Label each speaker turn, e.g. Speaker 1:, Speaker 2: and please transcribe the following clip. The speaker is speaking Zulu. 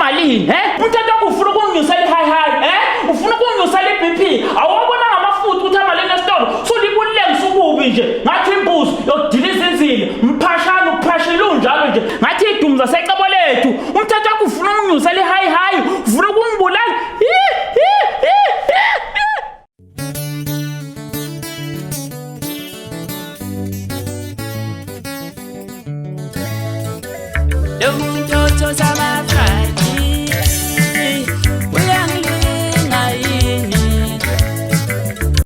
Speaker 1: Malini, he? Umthetho wakho ufuna ukunginyusela i-high high, he? Ufuna ukunginyusela i-BP. Awubona ngamafutha ukuthi amalini esitolo? Sulibulengisa ububi nje. Ngathi imbuzi yokudiliza inzilo. Mphashana uphashile unjalo nje. Ngathi idumu zasecebo lethu. Umthetho